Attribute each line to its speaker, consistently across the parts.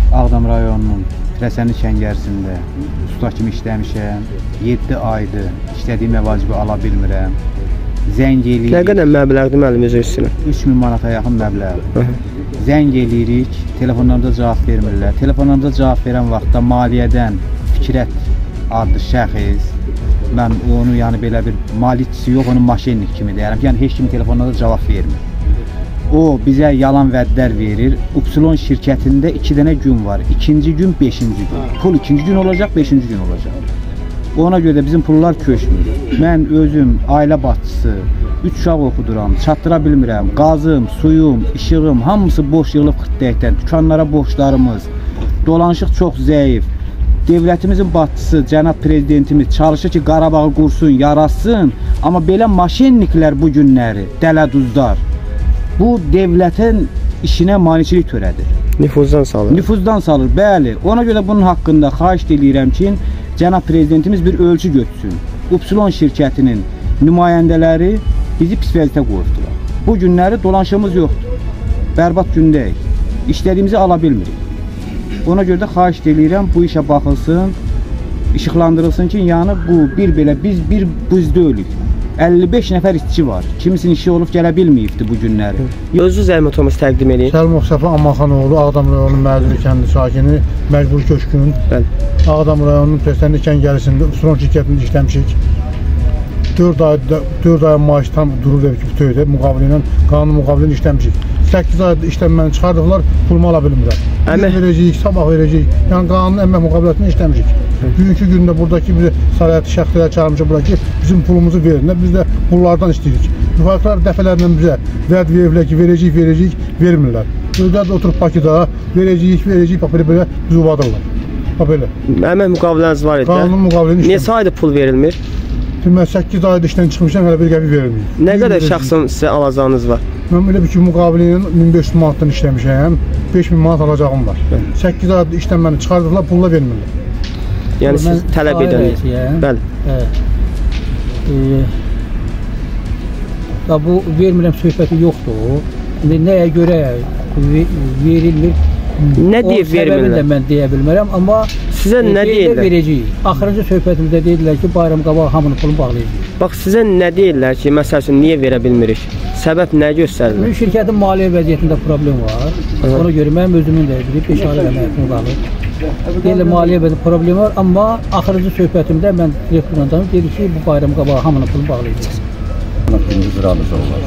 Speaker 1: Ağdam rayonunun Pirəsənli Kəngərsində usta kimi işləmişəm. 7 aydır işlədiyim məvacibi ala bilmirəm. Zəng eləyirik.
Speaker 2: Nə qədər məbləğdir müəllim, üzr istəyirəm?
Speaker 1: 3000 manata yaxın məbləğ. Zəng eləyirik, telefonlarımıza cavab vermirlər. Telefonlarımıza cavab verən vaxtda maliyyədən Fikrət adlı şəxs, mən onu yəni belə bir maliyyətçisi yox, onu maşinnik kimi deyərəm ki, yəni heç kim telefonlarda cavab vermir. O bizə yalan vədlər verir. Upsilon şirkətində 2 dənə gün var. 2-ci gün, 5-ci gün. Pul 2-ci gün olacaq, 5-ci gün olacaq. Ona görə də bizim pullar köçmür. Mən özüm ailə başçısı, 3 uşaq oxuduram, çatdıra bilmirəm. Qazım, suyum, işığım hamısı boş yığılıb xırtdəkdən. Dükanlara borclarımız, dolanışıq çox zəif. Devlətimizin başçısı, cənab prezidentimiz çalışır ki, Qarabağı qursun, yaratsın. Amma belə maşinniklər bu günləri, dələduzlar, bu devlətin işinə maneçilik törədir.
Speaker 2: Nüfuzdan salır.
Speaker 1: Nüfuzdan salır, bəli. Ona görə bunun haqqında xahiş eləyirəm ki, cənab prezidentimiz bir ölçü götürsün. Upsilon şirkətinin nümayəndələri bizi pis vəziyyətə qoyubdular. Bu günləri dolanışığımız yoxdur. Bərbad gündəyik. İşlədiyimizi ala bilmirik. Ona görə də xahiş eləyirəm, bu işə baxılsın, işıqlandırılsın ki, yəni bu bir belə biz bir buz deyilük. 55 nəfər işçi var. Kimisinin işi olub gələ bilməyibdi bu günləri.
Speaker 2: Özünüz zəhmət olmasa təqdim eləyin.
Speaker 3: Səlimov Səfa Ammanxanoğlu, Ağdam rayonunun Məzuri kəndi sakini, Məcbur Köşkünün.
Speaker 2: Bəli.
Speaker 3: Ağdam rayonunun Pirəsənli Kəngərisində Upsilon şirkətində işləmişik. 4 ay maaş tam durur ki, bütövdə müqavilə ilə, qanun müqavilə ilə işləmişik. 8 ayda işdən məni çıxardıqlar, pulumu ala bilmirəm. Bugün verəcəyik, sabah verəcəyik. Yəni qanun əmək müqaviləsində işləmişik. Bugünkü gündə buradakı bir səlahiyyətli şəxslərə çağırmışıq bura ki, bizim pulumuzu verin. Biz də pullardan istəyirik. Müxaliflər dəfələrlə bizə vəd veriblər ki, verəcəyik, verəcəyik, vermirlər. Özləri də oturub Bakıda, verəcəyik, verəcəyik, bax belə bizi uvadırlar. Bax belə.
Speaker 2: Əmək müqaviləniz var idi.
Speaker 3: Qanun müqaviləni işləmişik.
Speaker 2: Neçə aydır pul verilmir?
Speaker 3: Mən 8 ayda işdən çıxmışam, hələ bir qəpik verilməyib.
Speaker 2: Nə qədər şəxsən sizə alacağınız var?
Speaker 3: Mən elə bir ki, müqavilə ilə 1500 manatdan işləmişəm, 5000 manat alacağım var. 8 ayda işdən məni çıxardıqlar, pulla vermirlər.
Speaker 2: Yəni siz tələb edəniz. Bəli.
Speaker 4: Bu vermirəm söhbəti yoxdur. İndi nəyə görə verilmir?
Speaker 2: Nə deyib vermirlər?
Speaker 4: O səbəbini də mən deyə bilmərəm, amma
Speaker 2: sizə nə deyirlər?
Speaker 4: Verəcəyik. Axırıncı söhbətimizdə deyirlər ki, bayram qabağı hamının pulunu bağlayacağıq.
Speaker 2: Bax, sizə nə deyirlər ki, məsəl üçün, niyə verə bilmirik? Səbəb nə göstərirlər?
Speaker 4: Şirkətin maliyyə vəziyyətində problem var. Ona görə mənim özümün də 5 aylıq əmək haqqım qalır. Deyirlər, maliyyə vəziyyətində problem var, amma axırıncı söhbətimdə mən direktorla danışdım, dedi ki, bu bayram qabağı hamının pulunu bağlayacağıq.
Speaker 5: Gündüz Ramizoğlu,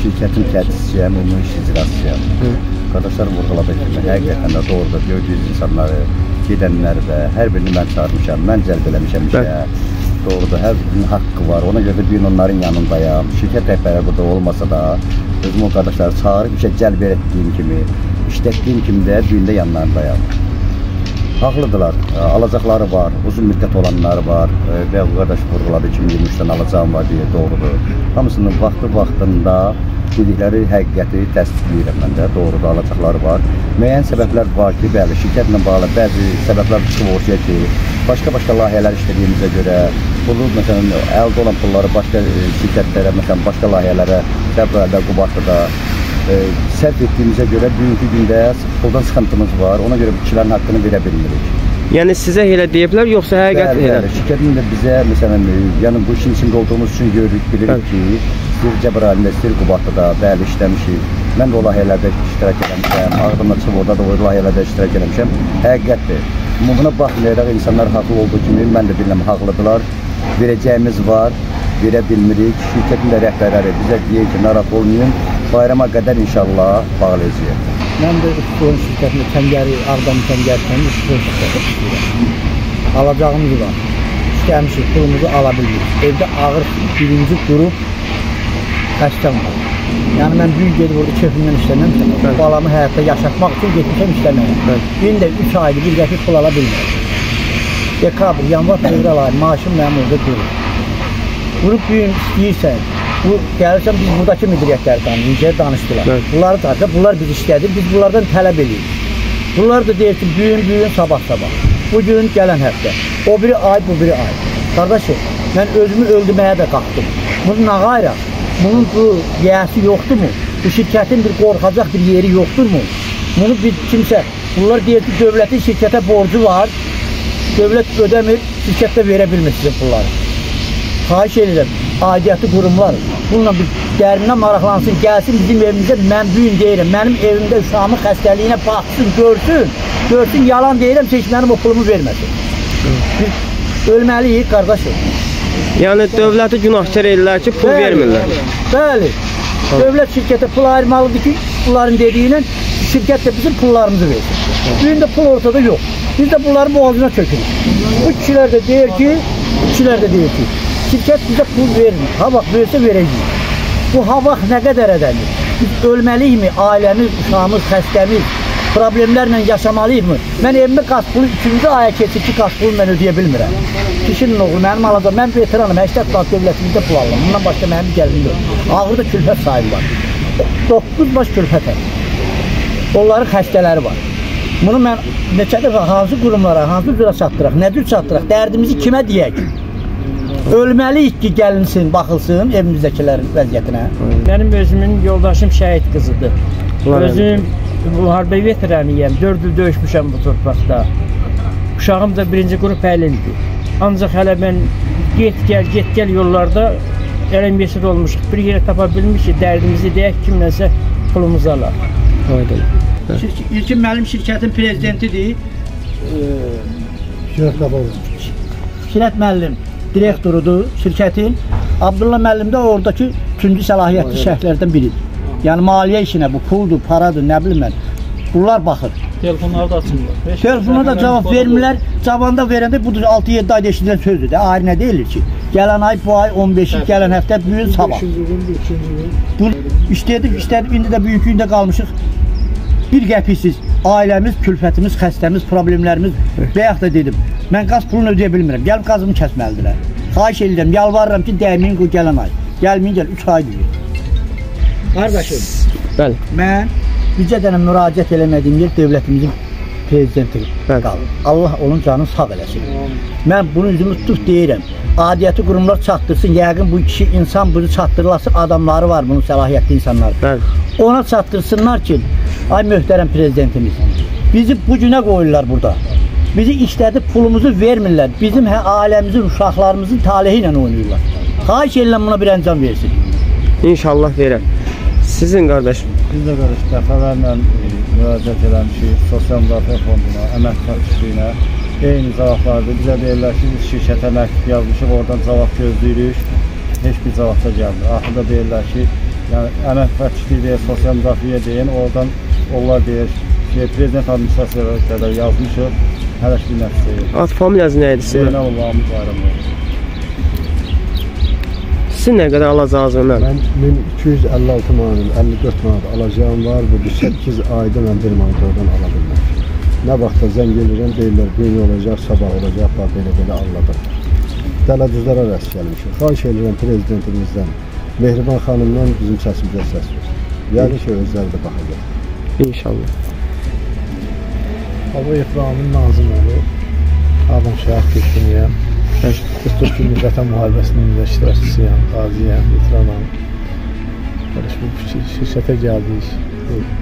Speaker 5: şirkətin təsisçiyəm, ümumi iş icraçısıyam. Qardaşlar vurğuladı ki, həqiqətən də doğruda gördüyünüz insanları, gedənləri də hər birini mən çağırmışam, mən cəlb eləmişəm işə. Doğruda hər birinin haqqı var, ona görə də bir gün onların yanındayam. Şirkət rəhbərləri burada olmasa da, özüm o qardaşları çağırıb işə cəlb etdiyim kimi, işlətdiyim kimi də bir gün də yanlarındayam. Haqlıdırlar, alacaqları var, uzun müddət olanları var və bu qardaş vurğuladı 2023-dən alacağım var deyə doğrudur. Hamısının vaxtı-vaxtında dedikləri həqiqəti təsdiqləyirəm mən də, doğrudur, alacaqları var. Müəyyən səbəblər var ki, bəli, şirkətlə bağlı bəzi səbəblər çıxıb ortaya ki, başqa-başqa layihələr işlədiyimizə görə, pulu, məsələn, əldə olan pulları başqa şirkətlərə, məsələn, başqa layihələrə, Cəbrayılda, Qubadlıda sərf etdiyimizə görə bugünkü gündə puldan sıxıntımız var, ona görə bu kişilərin haqqını verə bilmirik.
Speaker 2: Yəni sizə elə deyiblər, yoxsa həqiqət elə?
Speaker 5: Bəli, şirkətin də bizə, məsələn, yəni bu işin içində olduğumuz üçün görürük, bilirik ki, istəyir Cəbrayılda, istəyir Qubadlıda, bəli, işləmişik. Mən də o layihələrdə iştirak eləmişəm, Ağdamda çıxıb orada da o layihələrdə iştirak eləmişəm. Həqiqətdir. Buna baxmayaraq insanlar haqlı olduğu kimi, mən də bilirəm, haqlıdırlar. Verəcəyimiz var, verə bilmirik. Şirkətin də rəhbərləri bizə deyir ki, narahat olmayın. Bayrama qədər inşallah bağlayacağıq.
Speaker 6: Mən də Upsilon şirkətində Kəngəri, Ağdam Kəngəri kəndi Upsilon şirkətində işləyirəm. Alacağımız var. İşləmişik, pulumuzu ala bilmirik. Evdə ağır birinci qrup xəstəm var. Yəni mən bir gedib orada kefimdən işləməmişəm. Balamı həyatda yaşatmaq üçün getmişəm işləməyə. İndi də 3 aydır bir qəpik pul ala bilmirəm. Dekabr, yanvar, fevral ayı maaşım mənim orada durur. Bunu bu gün istəyirsən, bu gəlirsən biz buradakı müdiriyyətləri tanıyırıq, danışdılar. Bunları tanıyırıq, bunlar biz işlədik, biz bunlardan tələb edirik. Bunlar da deyir ki, bu gün, sabah-sabah. Bugün, gələn həftə. O biri ay, bu biri ay. Qardaşım, mən özümü öldürməyə də qalxdım. Bunun nə qayra? Bunun bu yiyəsi yoxdur mu? Bu şirkətin bir qorxacaq bir yeri yoxdur mu? Bunu bir kimsə Bunlar deyir ki, dövlətin şirkətə borcu var, dövlət ödəmir, şirkət də verə bilmir sizin pulları. Xahiş edirəm, aidiyyatı qurumlar bununla bir dərindən maraqlansın, gəlsin bizim evimizə, mən bu gün deyirəm, mənim evimdə uşağımın xəstəliyinə baxsın, görsün, görsün, yalan deyirəm, heç mənim o pulumu verməsin. Biz ölməliyik, qardaşım.
Speaker 2: Yəni dövləti günahkar edirlər ki, pul vermirlər.
Speaker 6: Bəli, dövlət şirkətə pul ayırmalıdır ki, bunların dediyi ilə şirkət də bizim pullarımızı versin. Bugün də pul ortada yox. Biz də bunların boğazına çökürük. Bu kişilər də deyir ki, şirkət bizə pul vermir. Ha vaxt versə verəcəyik. Bu ha vaxt nə qədər edəlir? Biz ölməliyikmi? Ailəmiz, uşağımız, xəstəmiz, problemlərlə yaşamalıyıqmı? Mən evimə qaz pulu 3-cü aya keçir ki, qaz pulu mən ödəyə bilmirəm. Kişinin oğlu mənim alacağım. Mən veteranım, 80 manat dövlətimizdə pul alıram. Bundan başqa mənim gəlirim yox. Ağırda külfət sahibi var. 9 baş külfətəm. Onların xəstələri var. Bunu mən neçə dəfə hansı qurumlara, hansı cürə çatdıraq, nə cür çatdıraq, dərdimizi kimə deyək? Ölməliyik ki, gəlinsin, baxılsın evimizdəkilərin vəziyyətinə.
Speaker 7: Mənim özümün yoldaşım şəhid qızıdır. Özüm müharibə veteranıyam, 4 il döyüşmüşəm bu torpaqda. Uşağım da 1-ci qrup əlildir. Ancaq hələ mən get gəl yollarda elə mesud olmuşuq. Bir yerə tapa bilmişik, dərdimizi deyək, kimlənsə pulumuzu alaq.
Speaker 6: İlkin müəllim şirkətin prezidentidir.
Speaker 3: Fikrət Qababov.
Speaker 6: Fikrət müəllim direktorudur şirkətin. Abdullah müəllim də oradakı üçüncü səlahiyyətli şəxslərdən biridir. Yəni maliyyə işinə bu puldur, paradır, nə bilim mən. Bunlar baxır.
Speaker 4: Telefonları da açmırlar.
Speaker 6: Telefonlara da cavab vermirlər. Cavabında verəndə budur 6-7 ayda eşidilən sözdür də. Ayrı nə deyilir ki? Gələn ay, bu ay 15-i, gələn həftə, bu gün sabah. Bu işlədik, işlədik, indi də bugünkü gündə qalmışıq. Bir qəpiksiz ailəmiz, külfətimiz, xəstəmiz, problemlərimiz. Bayaq da dedim, mən qaz pulunu ödəyə bilmirəm. Gəlib qazımı kəsməlidirlər. Xahiş edirəm, yalvarıram ki, dəyməyin qoy gələn ay. Gəlməyin gəl, 3 ay deyir. Qardaşım,
Speaker 2: bəli.
Speaker 6: Mən bircə dənə müraciət eləmədiyim yer dövlətimizin prezidenti qalır. Allah onun canını sağ eləsin. Mən bunu üzümü tutub deyirəm. Adiyyəti qurumlar çatdırsın. Yəqin bu kişi insan bunu çatdırılası adamları var, bunun səlahiyyətli insanları.
Speaker 2: Bəli.
Speaker 6: Ona çatdırsınlar ki, ay möhtərəm prezidentimiz, bizi bu günə qoyurlar burada. Bizi işlədib pulumuzu vermirlər. Bizim ailəmizin, uşaqlarımızın talehi ilə oynayırlar. Xahiş edirəm buna bir əncam versin.
Speaker 2: İnşallah verər. Sizin qardaşım?
Speaker 8: Biz də qardaş dəfələrlə müraciət eləmişik Sosial Müdafiə Fonduna, əmək müfəttişliyinə. Eyni cavablardır. Bizə deyirlər ki, biz şirkətə məktub yazmışıq, oradan cavab gözləyirik. Heç bir cavab da gəlmir. Axırda deyirlər ki, yəni əmək müfəttişliyi deyir, sosial müdafiəyə deyin, oradan onlar deyir ki, prezident administrasiyaya qədər yazmışıq, hələ ki bir nəticə yox.
Speaker 2: Ad familiyası nə idi sizin?
Speaker 8: Zeynalov Vamid Bayramov.
Speaker 2: Sizin nə qədər alacağınız var mən?
Speaker 9: Mən 1256 manat, 54 manat alacağım var. Bu 8 ayda mən 1 manat oradan ala bilməmişim. Nə vaxtda zəng eləyirəm, deyirlər, bu gün olacaq, sabah olacaq, bax belə-belə alladırlar. Dələduzlara rast gəlmişim. Xahiş edirəm prezidentimizdən, Mehriban xanımdan bizim səsimizə səs versin. Yəni ki, özləri də baxacaq.
Speaker 2: İnşallah.
Speaker 3: Baba İbrahimin Nazımoğlu, Ağdam şəhər köçkünüyəm. 44 günlük Vətən müharibəsinin də iştirakçısıyam, qaziyəm, veteranam. Bu şirkətə gəldik,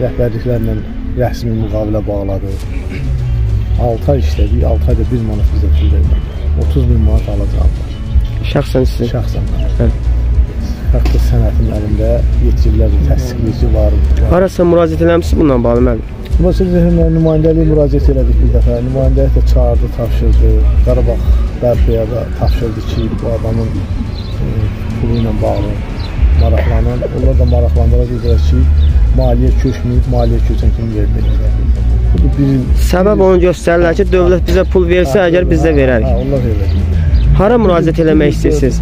Speaker 3: rəhbərliklərlə rəsmi müqavilə bağladıq. 6 ay işlədik, 6 ayda 1 manat bizə pul vermədi. 30 min manat alacağım var.
Speaker 2: Şəxsən sizin?
Speaker 3: Şəxsən mən. Hətta sənətim əlimdə, yetkililərlə təsdiqləyici var.
Speaker 2: Harasa müraciət eləmişsiniz bununla bağlı müəllim?
Speaker 3: Məsələn, nümayəndəliyə müraciət elədik bir dəfə. Nümayəndəlik də çağırdı, tapşırdı. Qarabağ bərpaya da tapşırdı ki, bu adamın pulu ilə bağlı maraqlanan. Onlar da maraqlandılar, dedilər ki, maliyyə köçməyib, maliyyə köçən kimi verməyəcək.
Speaker 2: Səbəb onu göstərirlər ki, dövlət bizə pul versə, əgər biz də verərik.
Speaker 3: Hə, onlar elə deyirlər.
Speaker 2: Hara müraciət eləmək istəyirsiniz?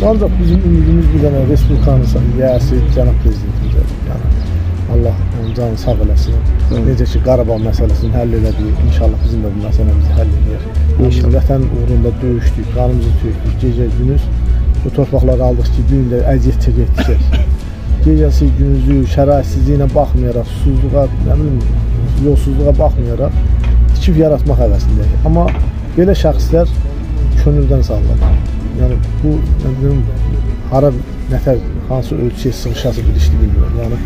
Speaker 3: Ancaq bizim ümidimiz bir dənə Respublikanın rəisi, cənab prezidentimizə. Yəni, Allah onun canını sağ eləsin. Necə ki, Qarabağ məsələsini həll elədi, inşallah bizim də bu məsələmizi həll eləyər. Biz vətən uğrunda döyüşdük, qanımızı tökdük, gecə gündüz bu torpaqları aldıq ki, bu gün də əziyyət çəkdik. Gecəsi, gündüzü, şəraitsizliyinə baxmayaraq, susuzluğa, nə bilim, yolsuzluğa baxmayaraq tikib yaratmaq həvəsindəyik. Amma belə şəxslər könüldən sallanır. Yəni bu, nə bilim, hara, nətər, hansı ölçüyə sığışası bir işdir bilmirəm. Yəni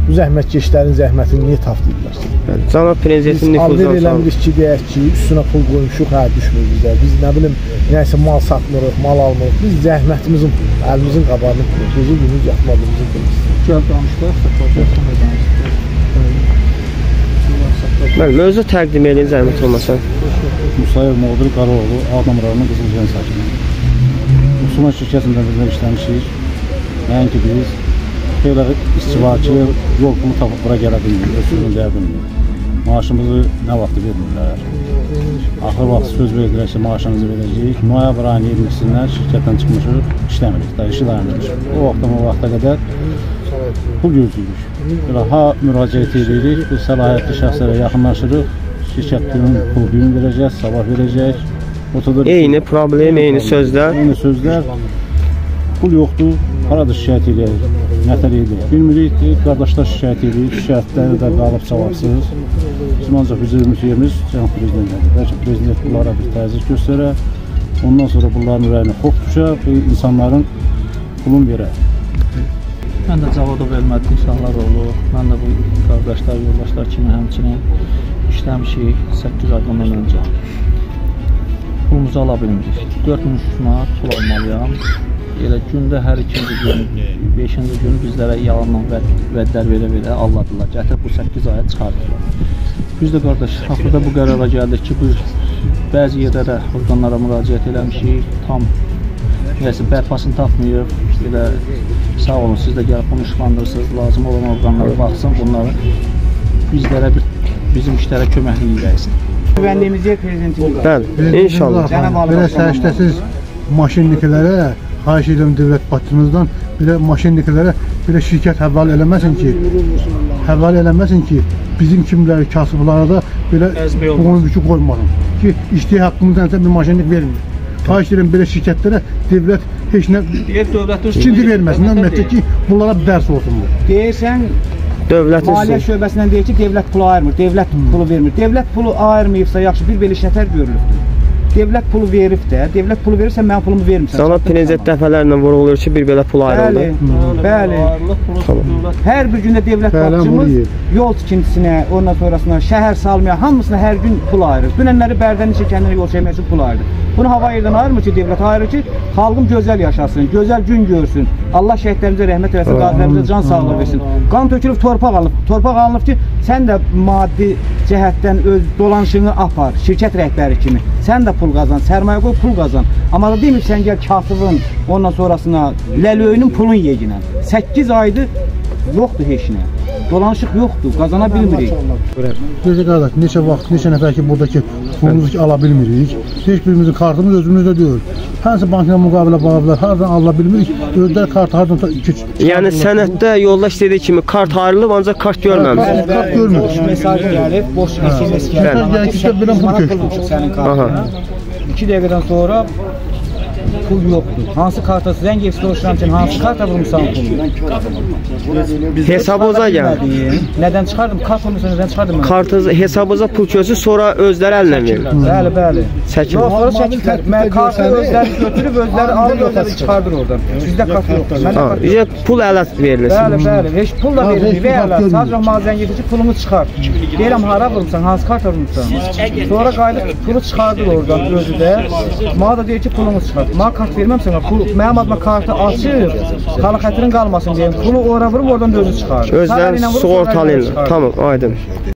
Speaker 10: Bu zəhmətkeşlərin zəhmətini niyə tapdırırlar?
Speaker 2: Cənab prezidentin nüfuzundan
Speaker 10: alver eləmirik ki, deyək ki, üstünə pul qoymuşuq, hə, düşmür bizdə. Biz nə bilim, nəsə mal satmırıq, mal almırıq. Biz zəhmətimizin pulu, əlimizin qabarının pulu, gecə gündüz yatmadığımızın pulu.
Speaker 4: Gəl danışdıq, sonra danışdıq.
Speaker 2: Bəli, mövzu təqdim edin, zəhmət olmasa.
Speaker 8: Musayev Moğdur Qaraoğlu, Ağdam rayonunun Qızılcayan sakini. Uxsuma şirkətində bizlər işləmişik. Nəinki biz, xeyli işçi var ki, yol pulu tapıb bura gələ bilmir, öz sözünü deyə bilmir. Maaşımızı nə vaxtı vermirlər. Axır vaxt söz verdilər ki, maaşınızı verəcəyik. Noyabr ayının 20-sindən şirkətdən çıxmışıq, işləmirik, da işi dayandırmışıq. O vaxtdan o vaxta qədər pul gözləyirik. Belə ha müraciət edirik, bu səlahiyyətli şəxslərə yaxınlaşırıq. Şirkət pul düyün verəcək, sabah verəcək. Ortada
Speaker 2: eyni problem, eyni sözlər.
Speaker 8: Eyni sözlər. Pul yoxdur, harada şikayət edirik, nətər edirik. Bilmirik, qardaşlar şikayət edirik, şikayətləri də qalıb cavabsız. Bizim ancaq üzrümüz cənab prezidentdir. Bəlkə prezident bunlara bir təzyiq göstərə, ondan sonra bunların ürəyinə xof düşə, bu insanların pulunu verə.
Speaker 4: Mən də Cavadov Elməddin Şahlaroğlu, mən də bu qardaşlar, yoldaşlar kimi həmçinin işləmişik 8 ay bundan öncə. Pulumuzu ala bilmirik. 4300 manat pul almalıyam. Elə gündə hər ikinci gün, beşinci gün bizlərə yalandan vədlər verə-verə alladılar. Gətirib bu 8 aya çıxardılar. Biz də qardaş, axırda bu qərara gəldik ki, biz bəzi yerlərə, orqanlara müraciət eləmişik, tam nəsə bərpasını tapmayıb. Elə sağ olun, siz də gəlib bunu işıqlandırırsınız, lazım olan orqanlara baxsın, bunları bizlərə, bizim işlərə köməklik eləysin.
Speaker 1: Güvənliyimiz yer prezidentimiz.
Speaker 2: Bəli, inşallah.
Speaker 3: Belə səriştəsiz maşinliklərə xahiş edirəm dövlət başçımızdan, belə maşinliklərə belə şirkət həval eləməsin ki, bizim kimləri kasıblara da belə boyun yükü qoymasın ki, işçi haqqımızdan bir maşinlik vermir. Xahiş edirəm belə şirkətlərə dövlət heç nə tikinti verməsin, ümumiyyətlə ki, bunlara bir dərs olsun bu.
Speaker 1: Deyirsən, maliyyə şöbəsindən deyir ki, dövlət pulu ayırmır, dövlət pulu vermir. Dövlət pulu ayırmayıbsa, yaxşı, bir belə şəfər görülübdür. Dövlət pulu verib də, dövlət pulu verirsə mənim pulumu vermirsən.
Speaker 2: Cənab prezident dəfələrlə vurğulayır ki, bir belə pul ayrıldı.
Speaker 1: Bəli, bəli. Hər bir gündə dövlət başçımız yol tikintisinə, ondan sonrasına, şəhər salmaya, hamısına hər gün pul ayırır. Dünənləri Bərdənin kəndinə yol çəkmək üçün pul ayırır. Bunu hava yerdən ayırmır ki, dövlət ayırır ki, xalqım gözəl yaşasın, gözəl gün görsün. Allah şəhidlərimizə rəhmət eləsin, qazilərimizə can sağlığı versin. Qan tökülüb, torpaq alınıb. Torpaq alınıb ki, sən də maddi cəhətdən öz dolanışını apar, şirkət rəhbəri kimi. Sən də pul qazan, sərmayə qoy, pul qazan. Amma da demir, sən gəl kasıbın, ondan sonrasına, ləlöyünün pulun yeginə. 8 aydır, yoxdur heç nə. Dolanışıq yoxdur, qazana bilmirik.
Speaker 3: Necə qardaş, neçə vaxt, neçə nəfər ki, buradakı pulumuzu ki, ala bilmirik. Heç birimizin kartımız özümüzdə deyil. Hansı bankla müqavilə bağlılar, hardan ala bilmirik, özləri kartı hardan keçir.
Speaker 2: Yəni sənəddə yoldaş dediyi kimi kart ayrılıb, ancaq kart görməmişsiniz.
Speaker 3: Kart görmürük.
Speaker 1: Boş mesaj gəlib, boş SMS gəlib.
Speaker 3: Mesaj gəlib ki, bilən pul köçdü.
Speaker 1: Sənin kartına. 2 dəqiqədən sonra pul yoxdur. Hansı karta zəng edib soruşuram ki, hansı karta vurmuşsan pulu?
Speaker 2: Hesabınıza gəldi.
Speaker 1: Nədən çıxardım? Kart vurmuşsan, nədən çıxardım?
Speaker 2: Kartınız hesabınıza pul köçür, sonra özləri əlinə verir.
Speaker 1: Bəli, bəli.
Speaker 2: Çəkilir.
Speaker 1: Yox, sonra çəkirlər. Mən kartı özləri götürüb, özləri alıb, özləri çıxardır oradan. Bizdə kart yoxdur.
Speaker 2: Pul ələ verilir.
Speaker 1: Bəli, bəli. Heç pul da verilmir və ələ. Sadəcə mənə zəng edir ki, pulumu çıxar. Deyirəm, hara vurmuşsan, hansı karta vurmuşsan? Sonra qayıdıb pulu çıxardır oradan özü də. Mənə də deyir ki, pulumu çıxar. Mənə kart verməm sənə, pul, mənim adıma kartı açır, xalq xətirin qalmasın deyim, pulu ora vurub, oradan da özü çıxarır.
Speaker 2: Özləri sığortalayırlar. Tamam, aydın.